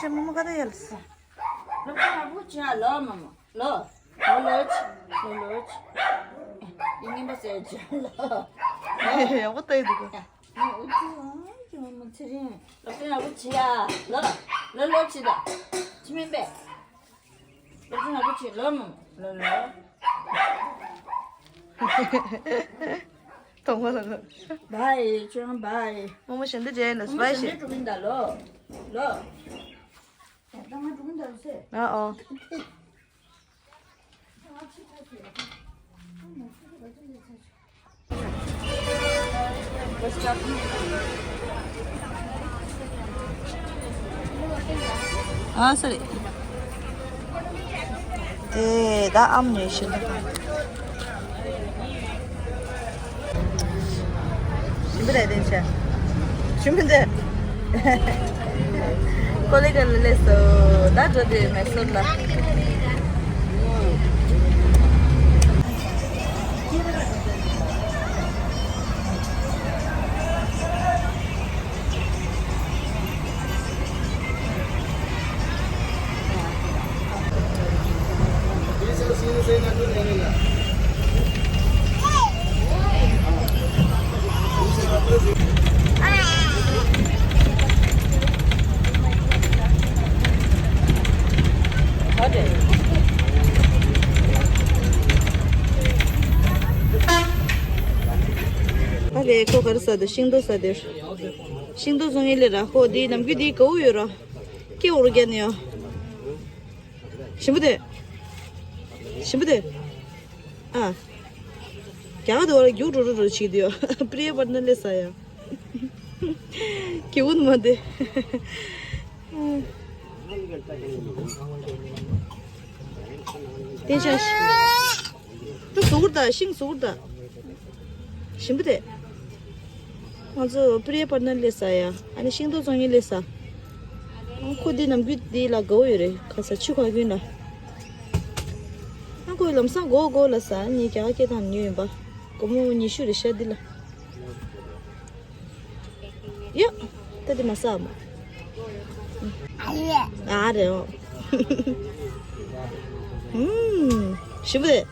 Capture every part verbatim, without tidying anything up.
རྨོ་མོ་ཀ་ད་ཡལ་སོང་། ལོ་ཀ་ནག་པོ་བྱས་ལོ་རྨོ་མོ། ལོ། ལོ་ལོ་ཆི། ལོ་ལོ་ཆི། ཡིན་ངན་པ་ཟེར་བྱས་ལོ། ཡག་པོ་ལྟ་ཡི་འདུག་ག་ཨ་ཨུ་ཚུ་ཨ་ཅི་མ་མ་ཚེ་རིང་། ལོ་ཀ་ནག་པོ་བྱས་ཡ། ལོ། ལོ་ལོ་ཆི་ད། ཆི་མིན་པས། ལོ་ཀ་ནག་པོ་བྱས་ལོ་རྨོ་མོ། ལོ་ལོ། ཐོང་བ་ལ་གོ། བའི་ཁྱོད་བའི། རྨོ་མོ་ཞལ་འདི་མཇལ་ལ་རྨོ་མོ་བའི་ཞལ་ཞེས། འདི་འགྲོ་གིན་ད་ལོ། ལོ། ད་ང་འགྲོ་གིན་ད་ལོ་ཟེར། ཨ་ཨོ། ཨ་སོ་རི། དེ་ད་ཨམ་ཉོས་ཤིང་། ཞིམ་པོ་རེད་དེ་ཆ། ཞིམ་པོ་འདི། ཀོ་ལི་གྷལ་ལ་སླེབས་སོང་། ད་འགྲོ་དུས་མེ་སོར་ལ། ཨ་ལས། ཁོ་ག་རེ་ཟ་འདུག་ཤིང་ཏོག་ཟ་འདུག་ཤིང་ཏོག་བཟོ་མཁན་ལས་ར། ཁོ་འདི་ནམ་རྒྱུན་འདི་དགའ་བོ་ཡོད་ར། སྐེ་འོར་རྒྱག་ནས་ཡོད། ཞིམ་པོ་དེ། ཞིམ་པོ་དེ། ཨ། རྒྱ་གར་དུ་བ་ལ་རྒྱུག་འགྲོ་འགྲོ་འགྲོ་བྱེད་ཀྱི་འདུག་ཡ། པྲི་ཡ་པར་ནར་ལས་ཟ་ཡ། སྐྱིད་པོ་མ་དེ། དེ་ཆ་ཤི། ཏུ་ཟུག་ར་ད། ཤིང་ཟུག་ར་ད། ཞིམ་པོ་དེ། ང་ཚོ་པྲི་ཡ་པར་ནར་ལས་ཟ་ཡ། ཨ་ནི་ཤིང་ཏོག་བཙོང་མཁན་ལས་ཟ། ཨ་ཁོ་འདི་ནམ་རྒྱུན་འདི་ལ་དགའ་བོ་ཡོད་རེད། ཁ་ས་ཆུ་ཁ་རྒྱུན་ལ། ཨ་ཁོ་ལམ་སང་སྒོ་སྒོ་ལ་ཟ། ངས་རྒྱ་གར་སྐད་བཏང་ཉོས་ཡིན་པ། སྒོར་མོ་ཉི་ཤུ་རེད་ཤག་འདི་ལ། ཡ། ད་འདི་མ་ཟ་མོ། ཨ་རེད་འོ། ཨུམ། ཞིམ་པོ་རེད།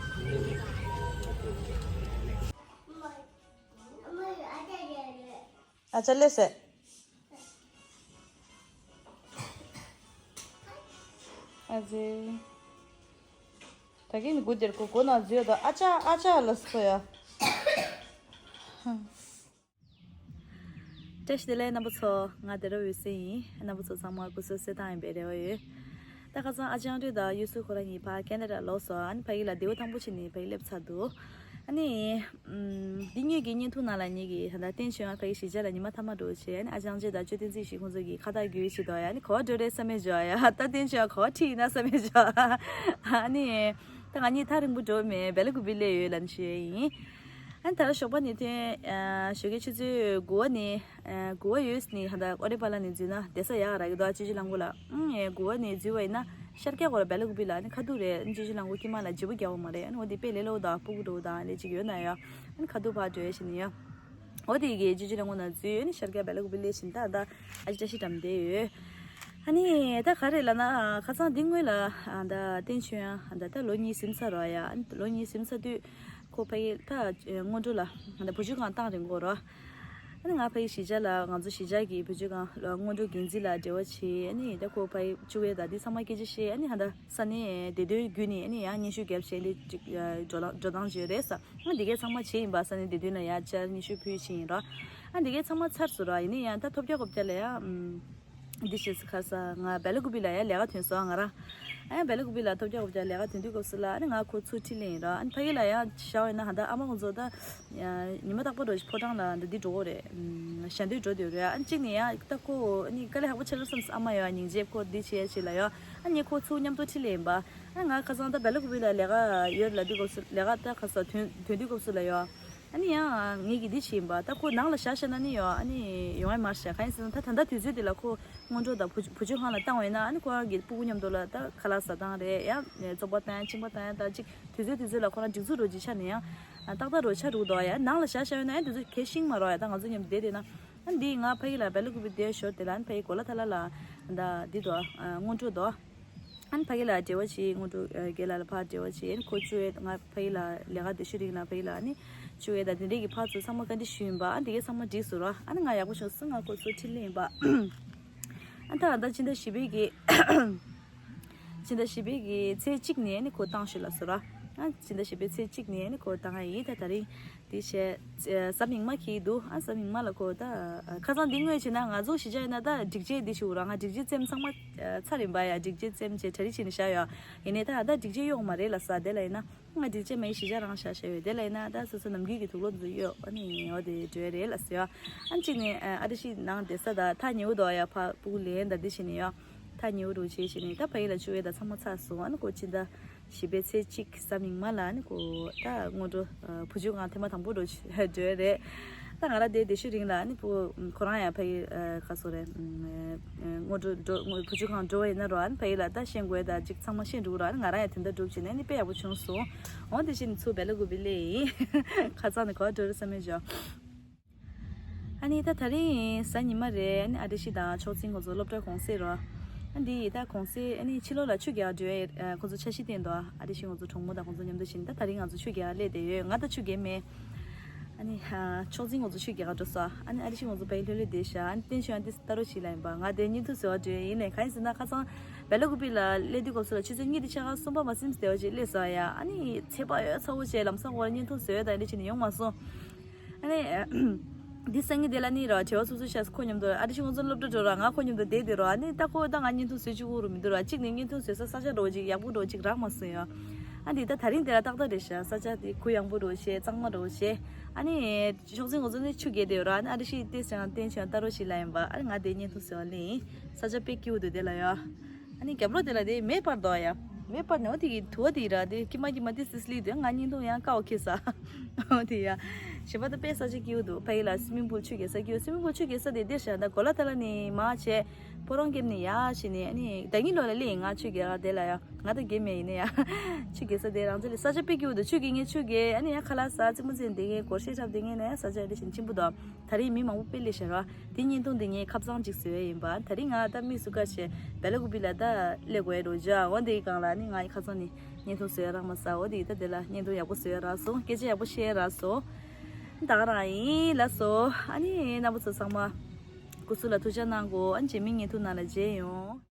ཨ་ཅག་ལས་ཟེར། ཨ་ཙི། ད་གིན་སྒུག་སྡེར་ཁོ་སྒོ་ནང་འཛུལ་ཡོད་དོ། ཨ་ཅག་ཨ་ཅག་ལ་སོ་ཡ། བཀྲ་ཤིས་བདེ་ལེགས་རྣམ་པ་ཚོ། ང་བདེ་རབ་འོད་ཟེར་ཡིན། རྣམ་པ་ཚོ་ཚང་མ་སྐུ་གཟུགས་གསལ་ཐང་ཡིན་པའི་རེ་བ་ཡོད། ད་ཁ་སང་ཨ་ཅང་སྒྲོལ་དང་གཡུ་སུ་ཁོ་རང་གཉིས་ཕར་ཁེ་ན་ཌ་ལོག་སོང་། ཨ་ནི་ཕ་གི་ལ་ལྡེའུ་ཐང་པོ་བྱས་ནས་ཕ་གི་སླེབས་ཚར་འདུག་ཨ་ནི། ཨམ། འདི་ངེད་ཀྱི་བརྙན་ཐུང་ནང་ལ་ངེད་ཀྱིས་ད་ལྟ་བསྟན་ཆོས་ཕ་གི་གཞིས་ཆགས་ལ་ཉི་མ་མཐའ་མ་འགྲོ་བྱས། ཨ་ནི་ཨ་ཅང་སྒྲོལ་དང་ཅོ་བསྟན་འཛིན་ཞིག་ཁོང་ཚོ་གིས་ཁ་བཏགས་བརྒྱུད་བྱས་འདུག་ཡ། ཨ་ནི་ག་པར་འགྲོ་རེད་བསམ་མེད་འཇོག་ཡ། ད་བསྟན་ཆོས་ག་པར་ཁྲིད་ཡིན་ན་བསམ་མེད་འཇོག་ཨ་ནི། ད་ང་གཉིས་ཐག་རིང་པོ་འགྲོ་མེད། སྦེ་ལ་ཀུ་པི་སླེབས་ཡོད་ལབ་ནས་ཞུ་ཡ་ཡིན། ཨ་ནི་ད་ལྟ་ཞོགས་པ་ནས་ཐོན། ཨ། ཞོགས་ཀའི་ཆུ་ཚོད་དགུ་པ་ནས། ཨ། དགུ་པ་ཡོལ་ནས་ད་ལྟ་ཨོ་རེ་པ་ལ་ནས་འཛུལ་ན་བསྡད་ས་ཡག་རག་གི་འདུག་ཨ་སྤྱི་སྤྱོད་རླངས་འཁོར་ལ། ཨང་། ཨེ། དགུ་པ་ནས་འཛུལ་བ་ཡིན་ན་ཤར་རྒྱག་སྐོར་སྦེ་ལ་ཀུ་པི་ལ་ཨ་ནི་ཁ་ཐུག་རེད། ཨ་ནི་སྤྱི་སྤྱོད་རླངས་འཁོར་དཀྱིལ་མ་ལ་བརྗེ་པོ་རྒྱག་པ་མ་རེད། ཨ་ནི་འོ་དེ་དཔེ་ལས་སླ་པོ་དང་སྤུ་གུ་འདྲ་པོ་དང་ལས་ཅིག་ཡོད་ན་ཡ། ཨ་ནི་ཁ་ཐུག་ཕར་འགྲོ་ཡ་ཞིག་ནི་ཡ། འོ་དེ་གི་སྤྱི་སྤྱོད་རླངས་འཁོར་ནང་འཛུལ། ཨ་ནི་ཤར་རྒྱག་སྦེ་ལ་ཀུ་པི་སླེབས་ཤིང་ད་ད་ཨ་ཅེ་བཀྲ་ཤིས་བཀྲམ་བསྡད་ཡོད། ཨ་ནི་ད་ག་རེ་ལབ་ན་ཁ་སང་འདི་སྔོན་ལ་ཨ་ད་བསྟན་ཆོས་ཡང་ད་ད་ལོ་གཉིས་ཟིན་ཚར་རོ་ཡ། ཨ་ནི་ལོ་གཉིས་ཟིན་ཚར་དུས་ཁོ་ཕ་གི་ད་སྔོན་འགྲོ་ལ་ད་བུ་བཅོལ་ཁང་བཏང་རན་གོ་རོ། ཨ་ནི་ང་ཕ་གི་གཞིས་ཆགས་ལ་ང་ཚོ་གཞིས་ཆགས་ཀྱི་བུ་བཅོལ་ཁང་ལ་སྔོན་འགྲོ་འགན་འཛིན་ལ་འབྲེལ་བ་བྱས། ཨ་ནི་ད་ཁོ་ཕ་གི་བཅུག་པའི་ད་འདི་ཚང་མ་སྐད་ཆ་བཤད། ཨ་ནི་ཧ་ད་ས་གནས་བདེ་དོན་བརྒྱུད་ནས་ཨ་ནི་ཡང་སྙན་ཞུ་བརྒྱབ་བྱས་འདི་ཅིག་འགྲོ་ལ་འགྲོ་སྟངས་བྱས་རེད་ས། ཨ་འདི་གས་ཚང་མ་བྱས་ཡིན་པ། ས་གནས་བདེ་དོན་ལ་ཡང་བཅར་སྙན་ཞུ་ཕུལ་བྱས་ཡིན་རོ། ཨ་འདི་གས་ཚང་མ་ཚར་སོང་རོ། ཡིན་ནའི་ཡང་ད་ཐོབ་རྒྱག་གོ་བརྒྱག་ལ་ཡ། ཨམ། འདི་བྱས་སུ་ཁ་ས་ང་སྦེ་ལ་ཀུ་པི་ལ་ཡ་ལས་ཀ་ཐོན་སོང་ང་རང་། ཨ་ཡ་སྦེ་ལ་ཀུ་པི་ལ་ཐོབ་རྒྱག་གོ་བརྒྱག་ལས་ཀ་ཐོན་དུས་སྐབས་སུ་ལ་ཨ་ནི་ང་ཁོ་ཚུར་ཁྲིད་ལེན་ཡིན་རོ། ཨ་ནི་ཕ་གི་ལ་ཡ་བཞག་ཡོད་ན་ཧ་ད་ཨ་མ་ཁོང་ཚོ་ད། ཉི་མ་རྟག་པར་འགྲོ་ཕོ་བྲང་ལ་འདི་འདི་འགྲོ་གོ་རེད། ཨམ། ཞལ་འདོན་འགྲོ་འདོད་རེད། ཨ་ནི་གཅིག་ནས་ཡ་ད་ཁོ་ཨ་ནི་དཀའ་ལས་ཁག་པོ་ཆེ་རུ་བསམ་སོང་། ཨ་མ་ཡ་སྙིང་རྗེ་ཁོ་འདི་བྱས་བྱས་ལ་ཡོ། ཨ་ནི་ཁོ་ཚུར་མཉམ་དུ་ཁྲིད་ལེན་ཡིན་པ། ཨ་ང་ཁ་སང་ད་སྦེ་ལ་ཀུ་པི་ལ་ལས་ཀ་ཡོད་ལབ་དུས་སྐབས་སུ་ལས་ཀ་ད་ཁ་སང་ཐོན་ཐོན་དུས་སྐབས་སུ་ལ་ཡོ། ཨ་ནི་ཡང་ངེད་ཀྱིས་འདི་བྱས་ཡིན་པ། ད་ཁོ་ནང་ལ་བཞག་བཞག་ན་ནི་ཡོ་ཨ་ནི་ཡོང་ཡ་མ་རེད་ཤག་གང་ཡིན་ཟེར་ན་ད་ད་ལྟ་དུས་ཚོད་འདི་ལ་ཁོ་སྔོན་འགྲོ་དང་བུ་བུ་བཅོལ་ཁང་ལ་བཏང་བ་ཡིན་ན་ཨ་ནི་ཁོ་རང་གི་སྤུ་གུ་མཉམ་དུ་ལ་ད་ཁ་ལག་ཟ་སྟངས་རེད་ཡ། བཙོག་པ་བཏང་ཡ་གཅིན་པ་བཏང་ཡ་ད་ཅིག་དུས་ཚོད་དུས་ཚོད་ལ་ཁོ་རང་སྒྲིག་འཛུགས་རོགས་ཅིག་ཆགས་ནས་ཡང་ཏག་ཏག་རོགས་ཆགས་འགྲོ་གི་འདུག་ཡ། ནང་ལ་བཞག་བཞག་ཡོད་ན་ཡང་དུས་ཚོད་གལ་ཤིང་མ་རོགས་ཡ། ད་ང་ཚོ་མཉམ་དུ་བསྡད་བསྡད་ན། ཨ་འདི་ང་ཕ་གི་ལ་བེ་ལ་ཀུ་པི་དེ་ཞོར་དེ་ལ་ཨ་ཕ་གི་གོ་ལ་ཐ་ལ་ལ་ད་འདི་དོ་སྔོན་འགྲོ་དོ། ཨ་ཕ་གི་ལ་འབྲེལ་བ་བྱེད་སྔོན་འགྲོ་རྒན་ལགས་ལ་ཕར་འབྲེལ་བ་བྱེད། ཁོ་བཅུ་ཡས་ང་ཕ་གི་ལ་ལས་ཀ་དེ་ཤུ་རིང་ལ་ཕ་གི་ལ་ཨ་ནི་བཅུ་ཡས་ད་དེ་འདྲས་ཀྱི་ཕར་ཚུར་ཚང་མ་བཀའ་འདྲི་ཞུས་ཡིན་པ། ཨ་འདི་གས་ཚང་མ་འགྲིག་སོང་ར། ཨ་ནི་ང་ཡག་པོ་བྱུང་སོང་། ང་ཁོ་ཚོ་འཕྲིན་ལས་ཡིན་པ། ཨ་ད་ད་ཕྱི་ཟླ་བཞི་པའི་གི་ཕྱི་ཟླ་བཞི་པའི་གི་ཚེས་གཅིག་ནས་ནི་ཁོ་བཏང་ཤོད་ལ་སོ་ར། ཨ་ཕྱི་ཟླ་བཞི་པའི་ཚེས་གཅིག་ནས་ནི་ཁོ་བཏང་ཡ་ཡིན། ད་ད་རིང་དེ་བྱས་གཟའ་མིག་དམར་གི་འདུག་ཨ་གཟའ་མིག་དམར་ལ་ཁོ་ད་ཁ་སང་འདི་དངོས་བྱས་ན་ང་ཚོ་གཞིས་ཆགས་ཡིན་ན་ད་སྒྲིག་ཆས་འདི་ཞུ་ར། ང་སྒྲིག་ཆས་བཙེམ་ཚང་མ་ཚར་ཡིན་པ་ཡ། སྒྲིག་ཆས་བཙེམ་བྱས་གྲ་རི་བྱས་ནས་བཞག་ཡོད། ཡིན་ནའི་ད་ད་སྒྲིག་ཆས་གཡོག་མ་རེད་ལ་ས་དེ་ལ་ཡིན་ན་ང་སྒྲིག་ཆས་མ་ཡིན་གཞིས་ཆགས་རང་བཞག་བཞག་ཡོད། དེ་ལ་ཡིན་ན་ད་སོ་སོ་ནམ་རྒྱུན་གི་དུག་ལོག་འདི་ཚོ་གཡོག་ཨ་ནི་འོ་དེ་འགྲོ་ཡ་རེད་ལ་ཟེར་ཡ། ཨ་གཅིག་ནས་ཨ་རི་ཤི་ནང་བསྡད་ས་ད་ཐག་ཉེ་བོ་འདུག་ཡ། ཕ་སྤུ་གུ་ལེན་ད་འདི་བྱས་ནས་ཡ། ཐག་ཉེ་བོ་རུ་བྱས་བྱས་ནས་ད་ཕ་གི་ལ་བཅུ་ཡས་ད་ཚང་མ་ཚར་སོང་། ཨ་ནི་ཁོ་ཕྱི་ཟླ་བཞི་པའི་ཚེས་གཅིག་གཟའ་མིག་དམར་ལ་ཨ་ནི་ཁོ་ད་སྔོན་འགྲོ་བུ་བཅོལ་ཁང་ཐེངས་མ་དང་པོ་འགྲོ་འགྲོ་ཡ་རེད། ད་ང་རང་དེ་དེ་ཤུ་རིང་ལ་ཨ་ནི་ཕུ་ཁོ་རང་ཡང་ཕ་གི་ག་སོ་རེད། སྔོན་འགྲོ་འགྲོ་བུ་བཅོལ་ཁང་འགྲོ་བ་ཡིན་ན་རོ། ཨ་ནི་ཕ་གི་ལ་ད་ཤེས་དགོས་ད་ཅིག་ཚང་མ་ཤེས་འགྲོ་ར། ཨ་ནི་ང་རང་ཡང་དེ་འདྲ་འགྲུབ་བྱས་ནས་ཨ་ནི་དཔེ་ཡག་པོ་བྱུང་སོང་། འོ་དེ་བཞིན་ནི་ཚུར་བེ་ལ་ཀུ་པི་སླེབས་ཡིན། ཁ་སང་ནས་ག་པར་འགྲོ་རེད་བསམ་མེད་བྱུང་། ཨ་ནི་ད་ད་རིང་གཟའ་ཉི་མ་རེད། ཨ་ནི་ཨ་ཏི་ཤི་དང་ཆོག་འཛིན་ཁོང་ཚོ་སློབ་གྲྭ་གུང་སེང་རོ། ཨ་འདི་ད་གུང་སེང་ཨ་ནི་ཕྱི་ལོགས་ལ་ཆུ་རྐྱལ་འགྲོ་ཡས་ཁོང་ཚོ་འཆར་གཞི་བཏིང་འདུག་ཨ་ཏི་ཤི་ཁོང་ཚོ་གྲོགས་མོ་དང་ཁོང་ཚོ་མཉམ་དུ་ཕྱིན། ད་ད་རིང་ང་ཚོ་ཆུ་རྐྱལ་སླེབས་བསྡད་ཡོད། ང་ད་ཆུ་རྐྱལ་མེད། ཨ་ནི་ཆོག་འཛིན་ཁོང་ཚོ་ཆུ་རྐྱལ་འགྲོ་སོང་། ཨ་ནི་ཨ་ཏི་ཤི་ཁོང་ཚོ་ཕ་གི་ལྷོད་ལྷོད་བསྡད་ཤག་ཨ་ནི་བསྟན་ཆོས་ཨ་ཏི་ལྟ་རོགས་ཞིག་ལ་ཡིན་པ། ང་དེ་བརྙན་ཐུང་བཟོ་བ་འགྲོ་ཡས་ཡིན་ནས་གང་ཡིན་ཟེར་ན་ཁ་སང་བེ་ལ་ཀུ་པི་ལ་སླེབས་དུས་སྐབས་སུ་ལ་ཆུ་ཚོད་གཉིས་དང་ཕྱེད་ཀ་གསུམ་པ་མ་ཟིན་བསྡད་པ་ཅིག་སླེབས་སོང་ཡ། ཨ་ནི་ཚད་པ་ཡོད་ཚ་བོ་བྱས་ལམ་སང་ཁོ་རང་བརྙན་ཐུང་བཟོ་ཡས་དང་འདི་བྱས་ནས་ཡོང་མ་སོང་། ཨ་ནི། འདི་སང་ཉིན་དེ་ལ་ནི་ར་བྲེལ་བ་ཚུབ་ཚུབ་ཤག་ཁོ་མཉམ་དུ་ཨ་ཏི་ཤི་ཁོང་ཚོ་སློབ་གྲྭ་འགྲོ་ར། ང་ཁོ་མཉམ་དུ་བསྡད་དེ་རོ། ཨ་ནི་ད་ཁོ་ད་ང་བརྙན་ཐུང་བཟོས་བཅུག་དགོས་རུ་མི་འདུག་ར། གཅིག་ནས་བརྙན་ཐུང་བཟོས་ས་ས་ཆ་འགྲོ་ཅིག་ཡག་པོ་འགྲོ་ཅིག་རག་མ་སོང་ཡ། ཨ་འདི་ད་ད་རིང་དེ་ལ་ཏག་ཏག་རེད་ཤག་ས་ཆ་དེ་གུ་ཡངས་པོ་འགྲོ་བྱས་གཙང་མ་འགྲོ་བྱས། ཨ་ནི་ཆོག་འཛིན་ཁོང་ཚོ་ནི་ཆུ་རྐྱལ་དེ་ར། ཨ་ནི་ཨ་ཏི་ཤི་ཏེ་སང་བསྟན་ཆོས་ལྟ་རོགས་ཞིག་ལ་ཡིན་པ། ཨ་ནི་ང་དེ་བརྙན་ཐུང་བཟོས་པ་ལེན། ས་ཆ་དཔེ་སྐྱིད་པོ་འདུག་དེ་ལ་ཡ། ཨ་ནི་རྒྱབ་ལོགས་དེ་ལ་དེ་མེ་སྤར་འདུག་ཡ། མེ་སྤར་ནས་འོ་དེ་གི་དུ་བ་དེ་ར་དེ་ཀི་མ་ཀི་མ་དེ་སིས་ལི་དེ་ང་བརྙན་ཐུང་ཡང་དཀའ་བ་ཁེལ་ས། འོ་དེ་ཡ། གཞན་པ་ད་དཔེ་ས་ཆ་སྐྱིད་པོ་འདུག་ཕ་གི་ལ་སི་མིང་པུལ་ཆུ་རྐྱལ་ས་སྐྱིད་པོ། སི་མིང་པུལ་ཆུ་རྐྱལ་ས་དེ་དེ་ཤ་ད་གོ་ལ་ཐ་ལ་ནས་མ་བྱས་ཕོ་རོང་ཀེམ་ནས་ཡ་བྱས་ནས། ཨ་ནི་ད་གིན་ལོ་ལ་ལེ་ང་ཆུ་རྐྱལ་ག་དེ་ལ་ཡ། ང་ད་རྐྱལ་མེད་ཡིན་ནའི་ཡ། ཆུ་རྐྱལ་ས་དེ་རང་ཚོ་ལ་ས་ཆ་དཔེ་སྐྱིད་པོ་འདུག་ཆུ་རྐྱལ་ངས་ཆུ་རྐྱལ་ཨ་ནི་ཡ་ཁ་ལག་ཟ་རྩེད་མོ་རྩེ་དེ་ངས་སྒོར་གཞས་འཁྲབ་དེ་ངས་ན་ཡ་ས་ཆ་དེ་བཞིན་ཆེན་པོ་འདུག་ད་རེས་མི་མང་པོ་དཔེ་སླེབས་ཤག་ར། དེ་བརྙན་ཐུང་དེ་ངས་ཁ་བཟང་ཅིག་བཟོས་ཡ་ཡིན་པ། ད་རིང་ང་ད་དམིགས་སུ་བཀར་བྱས་བེ་ལ་ཀུ་པི་ལ་ད་སླེབས་དགོས་ཡ་འགྲོ་བྱ། འོ་དེའི་སྒང་ལ་ནི་ང་ཡི་ཁ་སང་ནས་བརྙན་ཐུང་བཟོས་ཡ་རག་མ་སོང་། འོ་དེ་ད་དེ་ལ་བརྙན་ཐུང་ཡག་པོ་བཟོས་ཡ་རག་སོང་། སྐད་ཆ་ཡག་པོ་བཤད་ཡ་རག་སོང་། ད་ག་རང་ཡིན་ལགས་སོ། ཨ་ནི་རྣམ་པ་ཚོ་ཚང་མ་སྐུ་གཟུགས་ལ་ཐུགས་ཅག་གནང་དགོས། ཨ་ནི་རྗེས་མའི་བརྙན་ཐུང་ནང་ལ་མཇལ་ཡོང་།